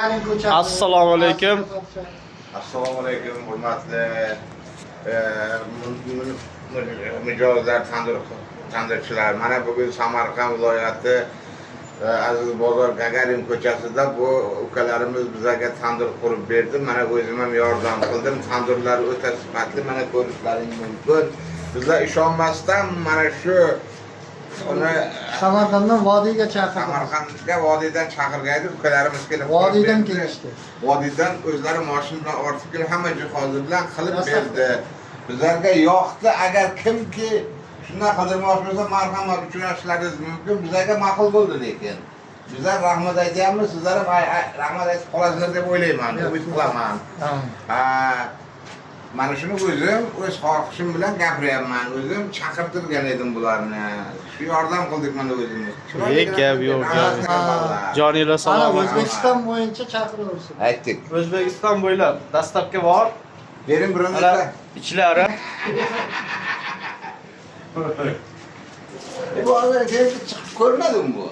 Assalomu alaykum. Assalomu alaykum, hurmatli mijozlar, tandirchilar. Mana bugun Samarqand viloyati, Aziz bozor, Gagarin ko'chasida bu ukalarimiz bizlarga tandir qurib berdi. Mana o'zim ham yordam qildim. Tandirlari o'ta sifatli, mana ko'rishlaring mumkin. Bizlar ishonmasdan mana shu uni Samarqanddan vodiyga chaqirdi. Samarqandga vodiydan chaqirgan edi, ukalarimiz kelib qurib Vodiydan berdi. Kelishdi. Vodiydan o'zlari moshina bilan ortib kelib, hamma jihozi bilan qilib Dastlabki. Berdi. Bizlarga yoqdi. Agar kimki shunday qildirmoqchi bo'lsa, marhamat, uchrashishlaringiz mumkin. Bizlarga ma'qul bo'ldi lekin. Bizlar rahmat aytyapmiz, sizlar ham rahmat aytib qolasizlar deb o'ylayman, umid qilaman. Ha. Ha, mana shuni o'zim o'z xohishim bilan gapiryapman. O'zim chaqirtirgan edim bularni. Shu yordam qildik mana o'zimiz. Chiroyli Gap yo'q, gap yo'q. bolalar. Joninglar Ana salomat. O'zbekiston bo'yicha chaqiraversin. Aytdik. O'zbekiston bo'ylab доставка bor. Bering birini. Mana ichlari. Bu hozir chiqib ko'rmadim bu.